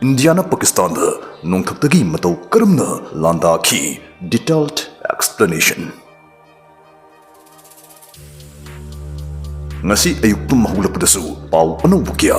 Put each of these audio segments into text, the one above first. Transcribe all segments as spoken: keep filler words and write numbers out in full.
ꯏꯟꯗꯤꯌꯥꯅ ꯄꯥꯀꯤꯁꯇꯥꯟꯗ ꯅꯣꯡꯊꯛꯇꯒꯤ ꯃꯇꯧ ꯀꯔꯝꯅ ꯂꯥꯟꯗꯥꯈꯤ? Detailed explanation. ꯉꯁꯤ ꯑꯌꯨꯛ ꯇꯨꯝ ꯍꯧꯒꯠꯂꯛꯄꯗꯁꯨ ꯄꯥꯎ ꯑꯅꯧꯕ ꯀꯌꯥ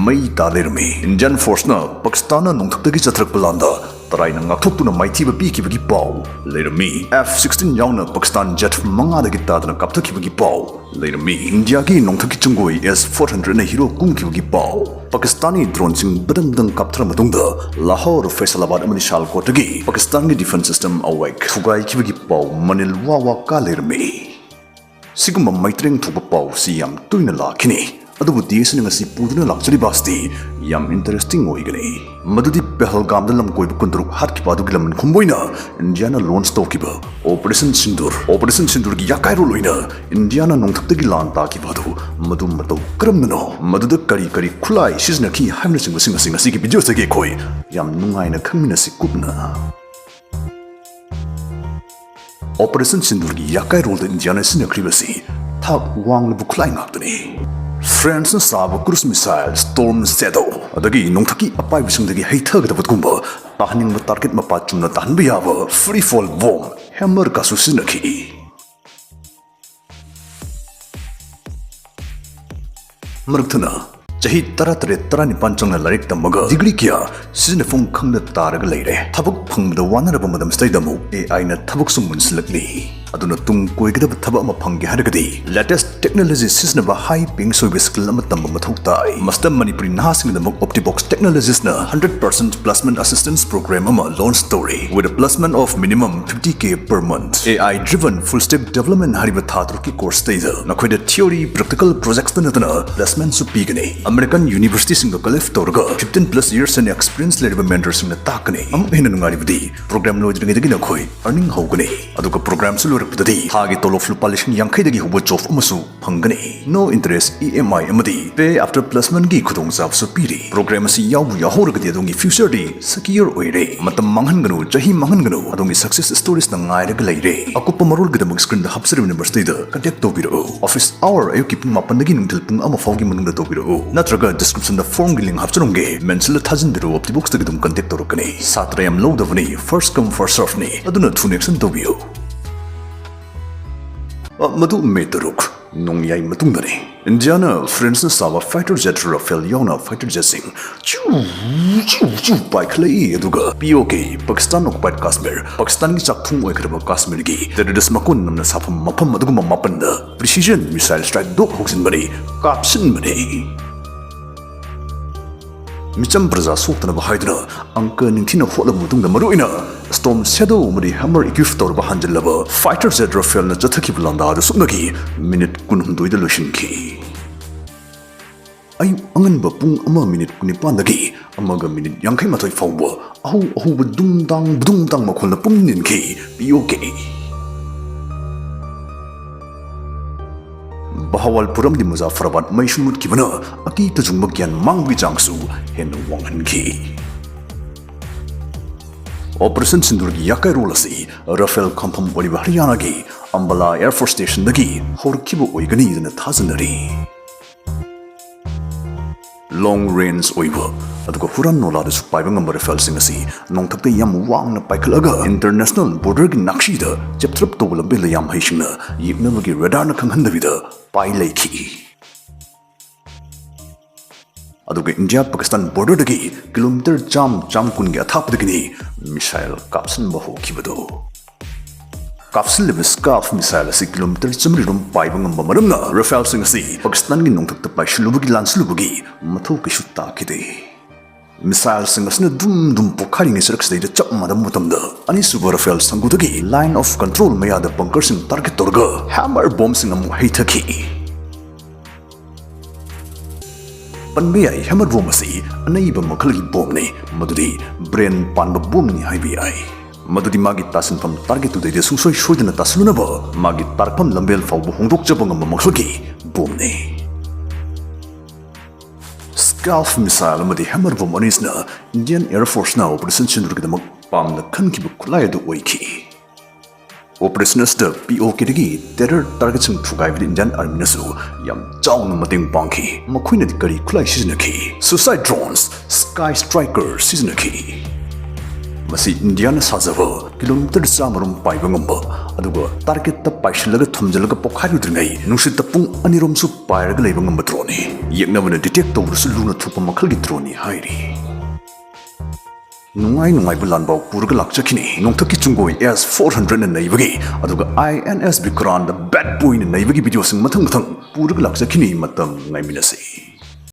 ꯃꯩ ꯇꯥ ꯂꯩꯔꯝꯃꯤ꯫ ꯏꯟꯗꯤꯌꯥꯟ ꯐꯣꯔꯁꯅ ꯄꯥꯀꯤꯁꯇꯥꯟꯅ ꯅꯣꯡꯊꯛꯇꯒꯤ ꯆꯠꯊꯔꯛꯄ ꯂꯥꯟꯗ ꯇꯔꯥꯏꯅ ꯉꯥꯛꯊꯣꯛꯇꯨꯅ ꯃꯥꯏꯊꯤꯕ ꯄꯤꯈꯤꯕꯒꯤ ꯄꯥꯎ ꯂꯩꯔꯝꯃꯤ꯫ F sixteen ꯌꯥꯎꯅ ꯄꯥꯀꯤꯁꯇꯥꯟ ꯖꯦꯠ ꯃꯉꯥꯗꯒꯤ ꯇꯥꯗꯅ ꯀꯥꯞꯊꯈꯤꯕꯒꯤ ꯄꯥꯎ ꯂꯩꯔꯝꯃꯤ꯫ ꯏꯟꯗꯤꯌꯥꯒꯤ ꯅꯣꯡꯊꯛꯀꯤ ꯆꯤꯡꯒꯣꯏ S four hundredꯅ ꯍꯤꯔꯣ ꯀꯨꯝꯈꯤꯕꯒꯤ ꯄꯥꯎ꯫ ꯄꯥꯀꯤꯁꯇꯥꯅꯤ ꯗ꯭ꯔꯣꯟꯁꯤꯡ ꯕꯗꯪ ꯕꯗꯪ ꯀꯥꯞꯊꯔ ꯃꯇꯨꯡꯗ ꯂꯥꯍꯣꯔ, ꯐꯩꯁꯂꯥꯕꯥꯗ ꯑꯃꯗꯤ ꯁꯥꯜꯀꯣꯠꯇꯒꯤ ꯄꯥꯀꯤꯁꯇꯥꯟꯒꯤ ꯗꯤꯐꯦꯟꯁ ꯁꯤꯁꯇꯦꯝ ꯑꯋꯥꯏ ꯊꯨꯒꯥꯏꯈꯤꯕꯒꯤ ꯄꯥꯎ ꯃꯅꯤꯜ ꯋꯥ ꯋꯥ ꯀꯥ ꯂꯩꯔꯝꯃꯤ꯫ ꯁꯤꯒꯨꯝꯕ ꯃꯩꯇ꯭ꯔꯦꯡ ꯊꯣꯛꯄ ꯄꯥꯎꯁꯤ ꯌꯥꯝ ꯇꯣꯏꯅ ꯂꯥꯛꯈꯤꯅꯤ꯫ ꯑꯗꯨꯕꯨ ꯗꯦꯁꯅ ꯉꯁꯤ ꯄꯨꯗꯨꯅ ꯂꯥꯛꯆꯔꯤꯕ ꯑꯁꯤꯗꯤ ꯌꯥꯝ ꯏꯟꯇꯔꯦꯁꯇꯤꯡ ꯑꯣꯏꯒꯅꯤ꯫ ꯃꯗꯨꯗꯤ ꯄꯦꯍꯜꯒꯥꯝꯗ ꯂꯝ ꯀꯣꯏꯕ ꯀꯨꯟꯇꯔꯨꯛ ꯍꯥꯠꯈꯤꯕ ꯑꯗꯨꯒꯤ ꯂꯃꯟ ꯈꯨꯝꯕ ꯑꯣꯏꯅ ꯏꯟꯗꯤꯌꯥꯅ ꯂꯣꯟꯆ ꯇꯧꯈꯤꯕ ꯑꯣꯄꯔꯦꯁꯟ ꯁꯤꯟꯗꯨꯔ꯫ ꯑꯣꯄꯔꯦꯁꯟ ꯁꯤꯟꯗꯨꯔꯒꯤ ꯌꯥꯀꯥꯏꯔꯣꯜ ꯑꯣꯏꯅ ꯏꯟꯗꯤꯌꯥꯅ ꯅꯣꯡꯊꯛꯇꯒꯤ ꯂꯥꯟ ꯇꯥꯈꯤꯕ ꯑꯗꯨ ꯃꯗꯨ ꯃꯇꯧ ꯀꯔꯝꯅꯅꯣ, ꯃꯗꯨꯗ ꯀꯔꯤ ꯀꯔꯤ ꯈꯨꯠꯂꯥꯏ ꯁꯤꯖꯤꯟꯅꯈꯤ ꯍꯥꯏꯕꯅꯆꯤꯡꯕꯁꯤꯡ ꯑꯁꯤ ꯉꯁꯤꯒꯤ ꯚꯤꯗꯤꯑꯣꯁꯤꯗꯒꯤ ꯑꯩꯈꯣꯏ ꯌꯥꯝ ꯅꯨꯡꯉꯥꯏꯅ ꯈꯪꯃꯤꯟꯅꯁꯤ ꯀꯨꯞꯅ꯫ ꯑꯣꯄꯔꯦꯁꯟ ꯁꯤꯟꯗꯨꯔꯒꯤ ꯌꯥꯀꯥꯏꯔꯣꯜꯗ ꯏꯟꯗꯤꯌꯥꯅ ꯁꯤꯖꯤꯟꯅꯈ꯭ꯔꯤꯕꯁꯤ ꯊꯥꯛ ꯋꯥꯡꯂꯕ ꯈꯨꯠꯂꯥꯏ ꯉꯥꯛꯇꯅꯤ꯫ ꯐ꯭ꯔꯦꯟꯁꯅ ꯁꯥꯕ ꯀ꯭ꯔꯨꯖ ꯃꯤꯁꯥꯏꯜ ꯁ꯭ꯇꯣꯔꯝ ꯁꯦꯗꯣ, ꯑꯗꯒꯤ ꯅꯣꯡꯊꯛꯀꯤ ꯑꯄꯥꯏꯕꯁꯤꯡꯗꯒꯤ ꯍꯩꯊꯒꯗꯕꯒꯨꯝꯕ ꯇꯥꯍꯟꯅꯤꯡꯕ ꯇꯥꯔꯒꯦꯠ ꯃꯄꯥ ꯆꯨꯝꯅ ꯇꯥꯍꯟꯕ ꯌꯥꯕ ꯐ꯭ꯔꯤ ꯐꯣꯜ ꯕꯣꯝ ꯍꯦꯃꯔ ꯀꯥꯁꯨ ꯁꯤꯖꯤꯟꯅꯈꯤ꯫ ꯃꯔꯛ ꯊꯠꯅ ꯆꯍꯤ ꯇꯔꯥꯇꯔꯦꯠ ꯇꯔꯥꯅꯤꯄꯥꯟ ꯆꯪꯅ ꯂꯥꯏꯔꯤꯛ ꯇꯝꯃꯒ ꯗꯤꯒ꯭ꯔꯤ ꯀꯌꯥ ꯁꯤꯖꯤꯟꯅꯐꯝ ꯈꯪꯗ ꯇꯥꯔꯒ ꯂꯩꯔꯦ꯫ ꯊꯕꯛ ꯐꯪꯕꯗ ꯋꯥꯅꯔꯕ ꯃꯇꯝꯁꯤꯗꯩꯗ ꯑꯃꯨꯛ AIꯅ ꯊꯕꯛꯁꯨ ꯃꯨꯟꯁꯤꯜꯂꯛꯂꯤ꯫ ꯑꯗꯨꯅ ꯇꯨꯡ ꯀꯣꯏꯒꯗꯕ ꯊꯕꯛ ꯑꯃ ꯐꯪꯒꯦ ꯍꯥꯏꯔꯒꯗꯤ latest technology ꯁꯤꯖꯤꯟꯅꯕ high paying ꯑꯣꯏꯕ skill ꯑꯃ ꯇꯝꯕ ꯃꯊꯧ ꯇꯥꯏ꯫ ꯃꯁꯤꯗ Manipuri ꯅꯍꯥꯁꯤꯡꯒꯤꯗꯃꯛ Optibox Technologiesꯅ hundred percent placement assistance program ꯑꯃ launch ꯇꯧꯔꯤ, with a placement of minimum fifty K per month꯫ AI driven full stack development ꯍꯥꯏꯔꯤꯕ ꯊꯥ ꯇꯔꯨꯛꯀꯤ courseꯇꯩꯗ ꯅꯈꯣꯏꯗ theory, practical projectsꯇ ꯅꯠꯇꯅ placementꯁꯨ ꯄꯤꯒꯅꯤ꯫ American universityꯁꯤꯡꯒ collab ꯇꯧꯔꯒ fifteen plus years ꯍꯦꯟꯅ experience ꯂꯩꯔꯕ mentorꯁꯤꯡꯅ ꯇꯥꯛꯀꯅꯤ꯫ ꯑꯃꯨꯛ ꯍꯦꯟꯅ ꯅꯨꯡꯉꯥꯏꯔꯤꯕꯗꯤ program ꯂꯣꯏꯗ꯭ꯔꯤꯉꯩꯗꯒꯤ ꯅꯈꯣꯏ earning ꯍꯧꯒꯅꯤ, ꯑꯗꯨꯒ programꯁꯨ ꯂꯣꯏꯔ ꯗꯗꯤ ꯊꯥꯒꯤ ꯇꯣꯂꯣꯞ ꯂꯨꯄꯥ ꯂꯤꯁꯤꯡ ꯌꯥꯡꯈꯩꯗꯒꯤ ꯍꯧꯕ ꯖꯣꯕ ꯑꯃꯁꯨ ꯐꯪꯒꯅꯤ꯫ No interest E M I ꯑꯃꯗꯤ pay after placement ꯒꯤ ꯈꯨꯗꯣꯡꯆꯥꯕꯁꯨ ꯄꯤꯔꯤ꯫ ꯄ꯭ꯔꯣꯒ꯭ꯔꯥꯝ ꯑꯁꯤ ꯌꯥꯎꯕꯨ ꯌꯥꯎꯍꯧꯔꯒꯗꯤ ꯑꯗꯣꯝꯒꯤ ꯐ꯭ꯌꯨꯆꯔꯗꯤ ꯁꯦꯀ꯭ꯌꯣꯔ ꯑꯣꯏꯔꯦ꯫ ꯃꯇꯝ ꯃꯥꯡꯍꯟꯒꯅꯨ, ꯆꯍꯤ ꯃꯥꯡꯍꯟꯒꯅꯨ, ꯑꯗꯣꯝꯒꯤ ꯁꯛꯁꯦꯁ ꯁ꯭ꯇꯣꯔꯤꯁꯅ ꯉꯥꯏꯔꯒ ꯂꯩꯔꯦ꯫ ꯑꯀꯨꯞꯄ ꯃꯔꯣꯜꯒꯤꯗꯃꯛ ꯁ꯭ꯀ꯭ꯔꯤꯟꯗ ꯍꯥꯞꯆꯔꯤꯕ ꯅꯝꯕꯔꯁꯤꯗ ꯀꯟꯇꯦꯛ ꯇꯧꯕꯤꯔꯛꯎ꯫ ꯑꯣꯐꯤꯁ ꯑꯋꯥꯔ ꯑꯌꯨꯛꯀꯤ ꯄꯨꯡ ꯃꯥꯄꯟꯗꯒꯤ ꯅꯨꯡꯊꯤꯜ ꯄꯨꯡ ꯑꯃ ꯐꯥꯎꯒꯤ ꯃꯅꯨꯡꯗ ꯇꯧꯕꯤꯔꯛꯎ, ꯅꯠꯇ꯭ꯔꯒ ꯗꯤꯁꯀ꯭ꯔꯤꯞꯁꯟꯗ ꯐꯣꯔꯝꯒꯤ ꯂꯤꯡ ꯍꯥꯞꯆꯔꯝꯒꯦ, ꯃꯦꯟꯁꯤꯜꯂ ꯊꯥꯖꯤꯟꯕꯤꯔꯛꯎ, ꯑꯣꯞꯇꯤꯕꯣꯛꯁꯇꯒꯤ ꯑꯗꯨꯝ ꯀꯟꯇꯦꯛ ꯇꯧꯔꯛꯀꯅꯤ꯫ ꯁꯥꯇ꯭ꯔ ꯌꯥꯝ ꯂꯧꯗꯕꯅꯤ, ꯐꯥꯔꯁ ꯀꯝ ꯐꯥꯔꯁ ꯁꯔꯐꯅꯤ, ꯑꯗꯨꯅ ꯊꯨꯅ ꯑꯦꯛꯁꯟ ꯇꯧꯕꯤꯌꯨ꯫ ꯑ, ꯃꯗꯨ ꯃꯦ ꯇꯔꯨꯛ, ꯅꯣꯡꯌꯥꯏ ꯃꯇꯨꯡꯗꯅꯤ꯫ ꯏꯟꯗꯤꯌꯥꯅ ꯐ꯭ꯔꯦꯟꯁꯅ ꯁꯥꯕ ꯐꯥꯏꯇꯔ ꯖꯦꯠ ꯔꯥꯐꯦꯜ ꯌꯥꯎꯅ ꯐꯥꯏꯇꯔ ꯖꯦꯠꯁꯤꯡ ꯆꯨ, ꯆꯨ, ꯆꯨ ꯄꯥꯏꯈꯠꯂꯛꯏ, ꯑꯗꯨꯒ P O K, Pakistan occupied Kashmir, ꯄꯥꯀꯤꯁꯇꯥꯟꯒꯤ ꯆꯥꯛꯊꯨꯡ ꯑꯣꯏꯈ꯭ꯔꯕ ꯀꯥꯁꯃꯤꯔꯒꯤ ꯇꯦꯔꯣꯔꯤꯁ ꯃꯀꯣꯟ ꯅꯝꯅ ꯁꯥꯐꯝ ꯃꯐꯝ ꯑꯗꯨꯒꯨꯝꯕ ꯃꯥꯄꯟꯗ ꯄ꯭ꯔꯤꯁꯤꯖꯟ ꯃꯤꯁꯥꯏꯜ ꯁ꯭ꯇ꯭ꯔꯥꯏꯛ ꯗꯣꯛ ꯍꯧꯖꯤꯟꯕꯅꯤ, ꯀꯥꯞꯁꯤꯟꯕꯅꯤ꯫ ꯃꯤꯆꯝ ꯄ꯭ꯔꯖꯥ ꯁꯣꯛꯇꯅꯕ ꯍꯥꯏꯗꯨꯅ ꯑꯪꯀ ꯅꯤꯡꯊꯤꯅ ꯍꯣꯠꯂꯕ ꯃꯇꯨꯡꯗ, ꯃꯔꯨꯑꯣꯏꯅ ꯁ꯭ꯇꯣꯔꯝ ꯁꯦꯗꯣ ꯑꯃꯗꯤ ꯍꯦꯃꯔ ꯏꯀ꯭ꯋꯤꯞ ꯇꯧꯔꯕ ꯍꯟꯖꯤꯜꯂꯕ ꯐꯥꯏꯇꯔ ꯖꯦꯠ ꯔꯥꯐꯦꯜꯅ ꯆꯠꯊꯈꯤꯕ ꯂꯥꯟꯗꯥ ꯑꯗꯨ ꯁꯨꯞꯅꯒꯤ ꯃꯤꯅꯤꯠ ꯀꯨꯟꯍꯨꯝꯗꯣꯏꯗ ꯂꯣꯏꯁꯤꯟꯈꯤ꯫ ꯑꯌꯨꯛ ꯑꯉꯟꯕ ꯄꯨꯡ ꯑꯃ ꯃꯤꯅꯤꯠ ꯀꯨꯟꯅꯤꯄꯥꯟꯗꯒꯤ ꯑꯃꯒ ꯃꯤꯅꯤꯠ ꯌꯥꯡꯈꯩ ꯃꯥꯊꯣꯏ ꯐꯥꯎꯕ ꯑꯍꯧ ꯑꯍꯧꯕ ꯗꯨꯡ ꯗꯥꯡ ꯕꯨꯗꯨꯡ ꯗꯥꯡ ꯃꯈꯣꯜꯅ ꯄꯨꯝ ꯅꯤꯟꯈꯤ꯫ P O K꯫ ꯕꯍꯥꯋꯥꯜꯄꯨꯔ ꯑꯃꯗꯤ ꯃꯨꯖꯥꯐꯔꯥꯕꯥꯗ ꯃꯩꯁꯨ ꯃꯨꯠꯈꯤꯕꯅ ꯑꯀꯤ ꯇꯨꯖꯨꯡꯕ ꯒ꯭ꯌꯥꯟ ꯃꯥꯡꯕꯒꯤ ꯆꯥꯡꯁꯨ ꯍꯦꯟꯅ ꯋꯥꯡꯍꯟꯈꯤ꯫ ꯑꯣꯄꯔꯦꯁꯟ ꯁꯤꯟꯗꯨꯔꯒꯤ ꯌꯥꯀꯥꯏꯔꯣꯜ ꯑꯁꯤ ꯔꯥꯐꯦꯜ ꯈꯝꯐꯝ ꯑꯣꯏꯔꯤꯕ ꯍꯔꯤꯌꯥꯅꯥꯒꯤ ꯑꯝꯕꯥꯂꯥ ꯑꯦꯌꯔ ꯐꯣꯔꯁ ꯁ꯭ꯇꯦꯁꯟꯗꯒꯤ ꯍꯧꯔꯛꯈꯤꯕ ꯑꯣꯏꯒꯅꯤꯗꯅ ꯊꯥꯖꯅꯔꯤ꯫ ꯂꯣꯡ ꯔꯦꯟꯖ ꯑꯣꯏꯕ ꯑꯗꯨꯒ ꯍꯨꯔꯥꯟ ꯅꯣꯂꯥꯗꯁꯨ ꯄꯥꯏꯕ ꯉꯝꯕ ꯔꯥꯐꯦꯜꯁꯤꯡ ꯑꯁꯤ ꯅꯣꯡꯊꯛꯇ ꯌꯥꯝ ꯋꯥꯡꯅ ꯄꯥꯏꯈꯠꯂꯒ ꯏꯟꯇꯔꯅꯦꯁꯅꯦꯜ ꯕꯣꯔꯗꯔꯒꯤ ꯅꯥꯛꯁꯤꯗ ꯆꯦꯞꯊꯔꯞ ꯇꯧꯕ ꯂꯝꯕꯦꯜꯗ ꯌꯥꯝ ꯍꯩꯁꯤꯡꯅ ꯌꯦꯛꯅꯕꯒꯤ ꯔꯦꯗꯥꯔꯅ ꯈꯪꯍꯟꯗꯕꯤꯗ ꯄꯥꯏ ꯂꯩꯈꯤ꯫ ꯑꯗꯨꯒ ꯏꯟꯗꯤꯌꯥ ꯄꯥꯀꯤꯁꯇꯥꯟ ꯕꯣꯔꯗꯔꯗꯒꯤ ꯀꯤꯂꯣꯃꯤꯇꯔ ꯆꯥꯝ, ꯆꯥꯝ ꯀꯨꯟꯒꯤ ꯑꯊꯥꯞꯄꯗꯒꯤꯅꯤ ꯃꯤꯁꯥꯏꯜ ꯀꯥꯞꯁꯤꯟꯕ ꯍꯧꯈꯤꯕꯗꯨ꯫ ꯀꯥꯞꯁꯤꯜꯂꯤꯕ ꯁ꯭ꯀꯥꯐ ꯃꯤꯁꯥꯏꯜ ꯑꯁꯤ ꯀꯤꯂꯣꯃꯤꯇꯔ ꯆꯥꯃꯔꯤ ꯔꯣꯝ ꯄꯥꯏꯕ ꯉꯝꯕ ꯃꯔꯝꯅ ꯔꯥꯐꯦꯜꯁꯤꯡ ꯑꯁꯤ ꯄꯥꯀꯤꯁꯇꯥꯟꯒꯤ ꯅꯣꯡꯊꯛꯇ ꯄꯥꯏꯁꯤꯜꯂꯨꯕꯒꯤ ꯂꯥꯟꯁꯤꯜꯂꯨꯕꯒꯤ ꯃꯊꯧ ꯀꯩꯁꯨ ꯇꯥꯈꯤꯗꯦ꯫ ꯃꯤꯁꯥꯏꯜꯁꯤꯡ ꯑꯁꯤꯅ ꯗꯨꯝ ꯗꯨꯝ ꯄꯣꯈꯥꯏꯔꯤꯉꯩ ꯁꯔꯨꯛꯁꯤꯗꯩꯗ ꯆꯞ ꯃꯥꯟꯅꯕ ꯃꯇꯝꯗ ꯑꯅꯤꯁꯨꯕ ꯔꯥꯐꯦꯜ ꯁꯪꯒꯨꯗꯒꯤ line of control ꯃꯌꯥꯗ ꯕꯪꯀꯔꯁꯤꯡ ꯇꯥꯔꯒꯦꯠ ꯇꯧꯔꯒ ꯍꯦꯃꯔ ꯕꯣꯝꯁꯤꯡ ꯑꯃꯨꯛ ꯍꯩꯊꯈꯤ꯫ ꯄꯟꯕ ꯌꯥꯏ, ꯍꯦꯃꯔ ꯕꯣꯝ ꯑꯁꯤ ꯑꯅꯩꯕ ꯃꯈꯜꯒꯤ ꯕꯣꯝꯅꯤ, ꯃꯗꯨꯗꯤ ꯕ꯭ꯔꯦꯟ ꯄꯥꯟꯕ ꯕꯣꯝꯅꯤ ꯍꯥꯏꯕ ꯌꯥꯏ꯫ ꯃꯗꯨꯗꯤ ꯃꯥꯒꯤ ꯇꯥꯁꯤꯟꯐꯝ target ꯇꯨꯗꯩꯗ ꯁꯨꯡꯁꯣꯏ ꯁꯣꯏꯗꯅ ꯇꯥꯁꯤꯜꯂꯨꯅꯕ ꯃꯥꯒꯤ ꯇꯥꯔꯛꯐꯝ ꯂꯝꯕꯦꯜ ꯐꯥꯎꯕ ꯍꯣꯡꯗꯣꯛꯆꯕ ꯉꯝꯕ ꯃꯈꯜꯒꯤ ꯕꯣꯝꯅꯤ꯫ Scalp missile ꯑꯃꯗꯤ hammer bomb ꯑꯅꯤꯁꯤꯅ Indian Air Force ꯅ Operation Sindoor ꯒꯤꯗꯃꯛ ꯄꯥꯝꯅ ꯈꯟꯈꯤꯕ ꯈꯨꯠꯂꯥꯏ ꯑꯗꯨ ꯑꯣꯏꯈꯤ꯫ Operation ꯑꯁꯤꯗ P O K ꯗꯒꯤ terror target ꯁꯤꯡ ꯊꯨꯒꯥꯏꯕꯗ Indian Army ꯅꯁꯨ ꯌꯥꯝ ꯆꯥꯎꯅ ꯃꯇꯦꯡ ꯄꯥꯡꯈꯤ꯫ ꯃꯈꯣꯏꯅꯗꯤ ꯀꯔꯤ ꯈꯨꯠꯂꯥꯏ ꯁꯤꯖꯤꯟꯅꯈꯤ? Suicide drones, Sky Striker ꯁꯤꯖꯤꯟꯅꯈꯤ꯫ ꯃꯁꯤ India ꯅ ꯁꯥꯖꯕ, kilometre ꯆꯥꯝꯃꯔꯣꯝ ꯄꯥꯏꯕ ꯉꯝꯕ, ꯑꯗꯨꯒ target ꯇ ꯄꯥꯏꯁꯤꯜꯂꯒ ꯊꯝꯖꯤꯜꯂꯒ ꯄꯣꯈꯥꯏꯔꯨꯗ꯭ꯔꯤꯉꯩ ꯅꯨꯡꯁꯤꯠꯇ ꯄꯨꯡ ꯑꯅꯤꯔꯣꯝꯁꯨ ꯄꯥꯏꯔꯒ ꯂꯩꯕ ꯉꯝꯕ drone ꯅꯤ꯫ ꯌꯦꯛꯅꯕꯅ detect ꯇꯧꯕꯗꯁꯨ ꯂꯨꯅ ꯊꯣꯛꯄ ꯃꯈꯜꯒꯤ drone ꯅꯤ ꯍꯥꯏꯔꯤ꯫ ꯅꯨꯡꯉꯥꯏ ꯅꯨꯡꯉꯥꯏꯕ ꯂꯥꯟꯕꯥꯎ ꯄꯨꯔꯒ ꯂꯥꯛꯆꯈꯤꯅꯤ꯫ ꯅꯣꯡꯊꯛꯀꯤ ꯆꯨꯡꯒꯣꯏ S four hundred ꯅ ꯅꯩꯕꯒꯤ, ꯑꯗꯨꯒ I N S Vikrant the bad boy ꯅ ꯅꯩꯕꯒꯤ video ꯁꯤꯡ ꯃꯊꯪ ꯃꯊꯪ ꯄꯨꯔꯒ ꯂꯥꯛꯆꯈꯤꯅꯤ꯫ ꯃꯇꯝ ꯉꯥꯏꯃꯤꯟꯅꯁꯤ꯫